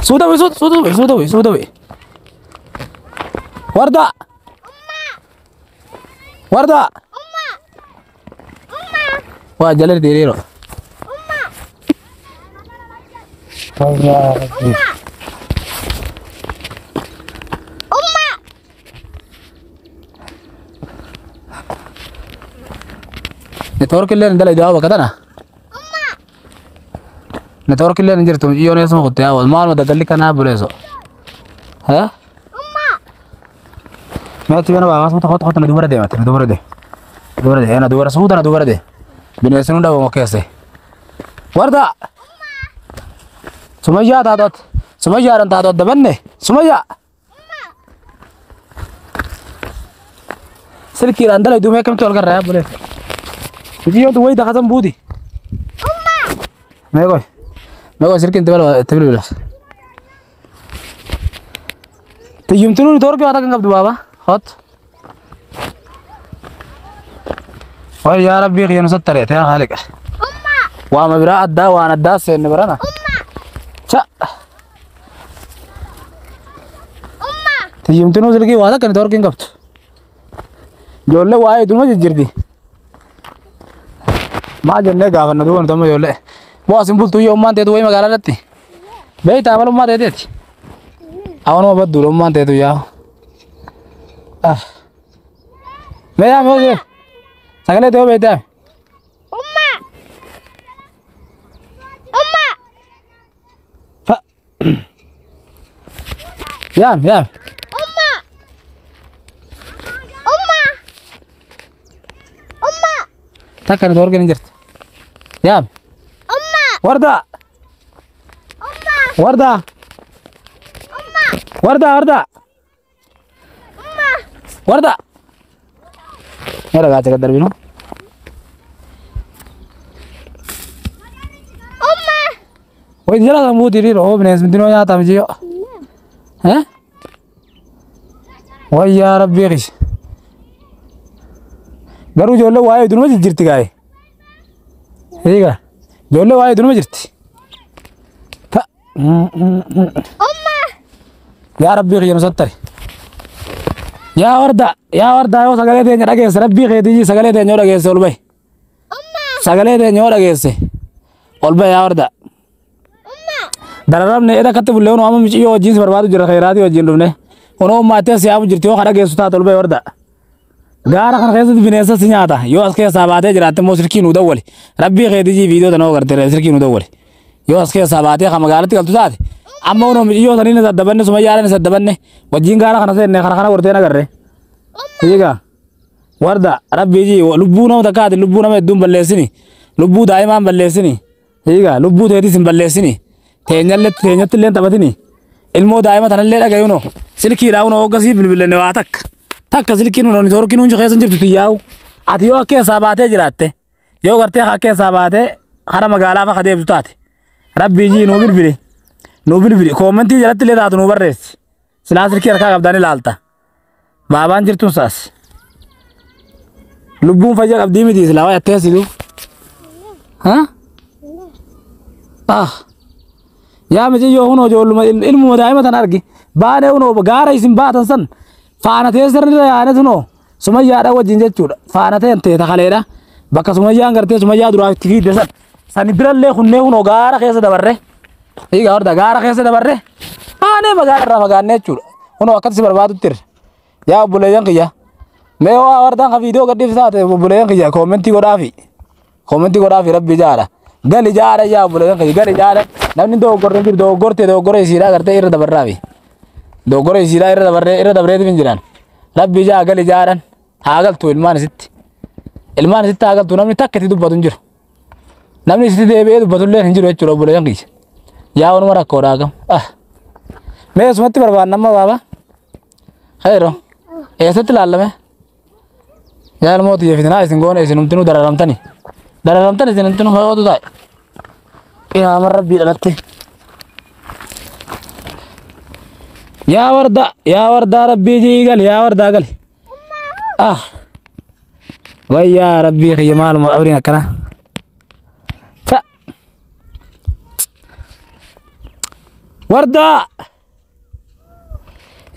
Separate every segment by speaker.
Speaker 1: Suuta bu'i suuta suuta bu'i suuta bu'i suuta bu'i. Warda. Warda. Waa jala diriiro. Network illee hin dalagdu bakka tana. Network illee hin jirtu mucayyoon eessuma kuttee haawwatu maaluma daldalli kanaa buleeso. Haa? Meetti bana baabaa suuta kottu kottu na dubara deemate na dubara deem. Dubara deem na dubara suuta na dubara deem. Bineensi nu dhabamu keesse. Warda! Sumayyaa taatoot. Sumayyaadhaan taatoot dabanne. Sumayyaa! Silkiidhaan dalagdu mee akkamitti wal garraa buleessa. Mucayyoon tun wayita kasan buuti. Mee qoy. Mee qoy silkiin itti bilbila. Tiyyumtinuu networkii waa takka hin qabdu baaba. Hot. Way yaa rabbii kiyya nu sattareete yaa haaliqa. Waama biraa addaa waan addaa seenne barana. Cha. Tiyyumtinuu silkii waa takka networkii hin qabdu. Ijoollee waa'ee dhuma jijjiirti. Maal jennee gaafanna duuba nuti amma ijoollee. Boo asin bultuu yoo ummaan teetu wayii magaalaa irratti. Beektaa maal ummaa teeteeti? Awanuma badduudha ummaan teetu yaa. Ah. Mee yaa mee sagalee ta'uu beektaa? Fa. Yaam yaam. Takka networkiin hin jirtu. Yaam. Warda. Warda. Warda warda. Warda. Mee dhagaa achi gad darbinu. Wayi jala kan buuti dhiiroo hoo bineensi midinoo nyaata mijiyyoo. Eh? Wayi yaa rabbii kiyya. Garuu ijoollee waa'ee dunuma jijjiirti gaa'e. Eega ijoollee waa'ee dunuma jirti. Ta. Yaa rabbii kiyya nu sattari. Yaa warda yaa warda yoo sagalee teenya dhageesse rabbii keetii sagalee teenya yoo dhageesse ol bahi. Sagalee teenya yoo dhageesse ol bahi yaa warda. Dararamne eda akkatti bullee hunoo amma miciyyoo wajjin si barbaadu jira khayiraatii wajjin dhufne. Hunoo ummaattee si yaamu jirti yoo ka dhageessu taate ol bahi warda. Gaara kana keessatti bineensa si nyaata yoo as keessaa baatee jiraatte immoo silkii nuu dawwali. Rabbii keetii viidiyoo tana yoo silkii nuu dawwali. Yoo as keessaa baatee kan magaalatti galtu taate amma hunoo miciyyoo saniin isa addabanne sumayyaadhaan isa addabanne wajjin gaara kana seenne kana kana gortee nagarre. Egaa warda rabbii jii lubbuu nama takkaati lubbuu nama hedduun balleessini lubbuu daa'imaan balleessini egaa lubbuu teetis hin balleessini teenyallee teenyatti illee taphatini ilmoo daa'ima tanallee dhagayuno silkiidhaa hunoo hoggasii bilbilenne waa takka takka silkiin hunoo networkiin hundi keessa hin jirtu tiyyaa'u ati yoo keessaa baatee jiraatte yoo gartee akka keessaa baatee hara magaalaa fa'a deemtu taate rabbii jii nuu bilbili nuu bilbili koomentii jalatti illee taatu nuu barreessi silaa silkii harkaa qabdaan ilaalta. Baabaan jirtuun saas. Lubbuun fayyaa qabdii miti silaa waa yattee sidu. Ha? Ah. Yaa miciyyoo hunoo ijoolluma ilmuma daa'ima tan argi. Baanee hunoo gaara isin baatan san faana teessarra yaane hunoo sumayyaadha wajjin jechuudha. Faana ta'e ta'e takaleedha. Bakka sumayyaan gartee sumayyaa duraa itti fiidde san. Sani birallee kunnee hunoo gaara keessa dabarre. Egaa horda gaara keessa dabarre. Baanee magaala irraa fagaannee jechuudha. Hunoo akkatti si barbaadutti irra. Yaa obboleeyyan kiyya. Mee waa wardaan ka viidiyoo gadhiif taate obboleeyyan kiyya koomentii godhaafi. Koomentii godhaafi rabbi jaala. Gali jaala yaa obboleeyyan kiyya gali jaala. Namni dogoggorre hin jiru dogoggorte dogoggora isiidhaa gartee irra dabarraafi. Dogoggora isiidhaa irra dabarree irra dabreetif hin jiran. Rabbi jaa gali jaalan haa galtu ilmaan isitti. Ilmaan isitti haa galtu namni takka itti dubbatu hin jiru. Namni isitti deebi'ee dubbatu illee hin jiru jechuudha obboleeyyan kiyya. Yaa wanuma rakkoodhaa gam. Ah. Mee asumatti barbaanna amma baaba. Khayro. Eessatti ilaallame? Yaa ilmoo tiyya fitinaa isin goone isin humtinuu dararamtani. Dararamtan isin humtinuu ho'ootu taa'e. Qiyaama rabbii dhalatte. Yaa warda yaa wardaa rabbii jii gali yaa wardaa gali. Ah. Wayyaa rabbii kiyya maaluma qabriin akkana. Ta. Wardaa!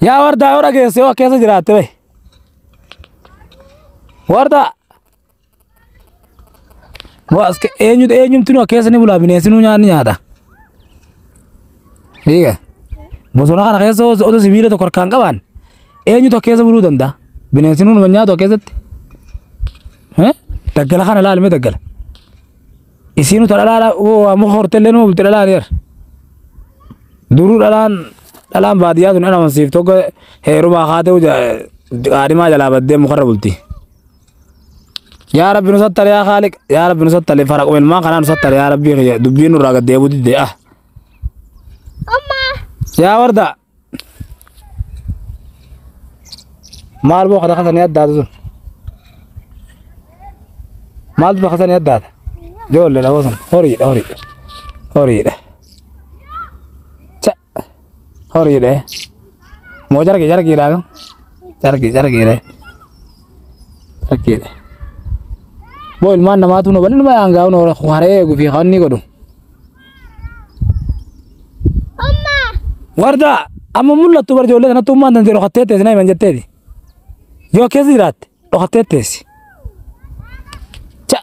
Speaker 1: Yaa wardaa yoo dhageesse yoo keessa jiraatte bahi. Wardaa! Moo as eenyu eenyumti nu keessa ni bulaa bineensi nu nyaanni nyaata. Hiika. Bosona kana keessa osoo sibiila tokko harkaan qaban eenyutu keessa buluu danda'a? Bineensi nu nyaatu keessatti. Daggala kana laalime daggala. Isiinu ta dhalaa waa muka hortellee numa bulti dhalaan yar. Duruu dhalaan dhalaan baadiyyaa tun amansiif tokko heerumaa kaatee qaadimaa jalaa baddee mukarra bulti. Yaa Rabbi nu sattale yaa Khaaliq yaa Rabbi nu sattale faraquma ilmaan kanaa nu sattale yaa Rabbi dubbiin nurraa gad deebi'uu didde ah. Yaa warda. Maal boo kada kasanii addaatu sun. Maaltu bakka sanii addaata? Ijoollee dha sun horiidha horiidha horiidha. Cha horiidha. Moo jargi jargiidha jargi jargiidha jargiidha. Boo ilmaan namaatu nu bal'inuma yaangaa nu haree eegu fi kan inni godhu. Warda amma mul'attu bar ijoollee sanatti ummaan tante dhokattee teessi na himan jetteeti. Yoo keessa jiraatte dhokattee teessi. Cha.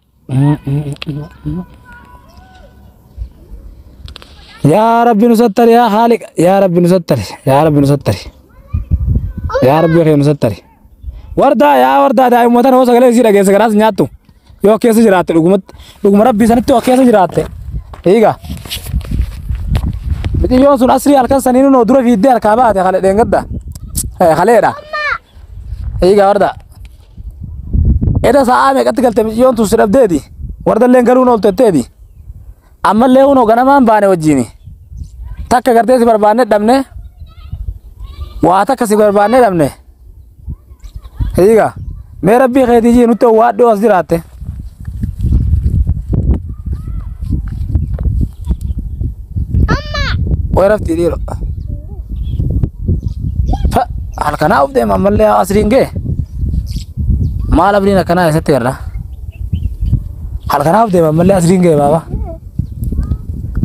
Speaker 1: Yaa Rabbi nu sattari yaa Khaaliq yaa Rabbi nu sattari yaa Rabbi nu sattari yaa Rabbi kee nu sattari. Wardaa yaa wardaa daa'imuma tana hoo sagalee isii dhageesse garaas nyaattu yoo keessa jiraatte dhugumatti dhuguma Rabbii sanitti yoo keessa jiraatte eega. Miciyyoon sun asrii halkan sanii nunoo dura fiiddee harkaa baate kale dheengadda kaleedha. Eega wardaa. Eda sa'aa meeqatti galte miciyyoon tun si dhabdeeti wardalleen galuun ooltu jetteeti. Ammallee hunoo ganamaan baane wajjini. Takka gartee si barbaanne dhabne waa takka si barbaanne dhabne. Eega mee Rabbii keetii jii nutti owwaadhu as jiraatte. Way raftii dhiiro. Fa halkanaa uf deema ammallee asriin ga'e. Maal abriin akkanaa eessatti garra? Halkanaa uf deema ammallee asriin ga'e baaba.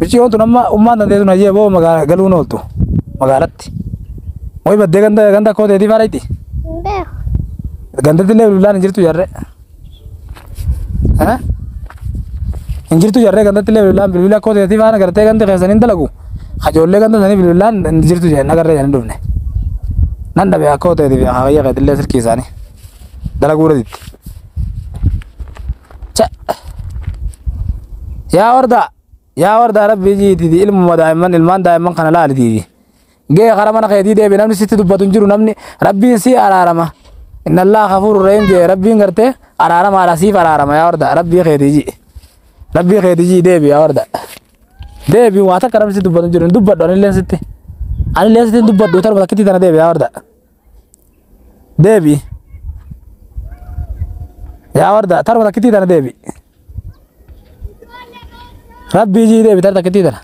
Speaker 1: Miciyyoon tun amma ummaan dandeetu na jee boo magaala galuun ooltu magaalatti. Way baddee ganda ganda koo teetii faara itti. Gandatti illee bilbilaan hin jirtu jarree. Hin jirtu jarree gandatti illee bilbilaan bilbila koo teetii faana gartee gandi keessan hin dalagu. Hajoollee ganda sanii bilbilaan hin jirtu jedhan agarree jedhan dhufne. Nan dhabe akkoo teetii fi akaakayya keetillee silkii isaanii dalaguu irratti. Yaa wardaa yaa wardaa rabbii jiitiiti ilmuma daa'imman ilmaan daa'imman kana laalitiiti. Gee kara mana keetii deebi namni sitti dubbatu hin jiru namni rabbiin si araarama. Inna Allah ghafuurur rahiim jee rabbiin gartee araaramaadha siif araarama yaa wardaa rabbii keetii jii. Rabbii keetii jii deebi yaa wardaa. Deebi waa takka namni sitti dubbatu hin jiru hin dubbadhu anillee sitti. Anillee sitti hin dubbadhu tarba takkitti tana deebi yaa wardaa. Deebi. Yaa wardaa tarba takkitti tana deebi. Rabbii jii deebi tarba takkitti tana.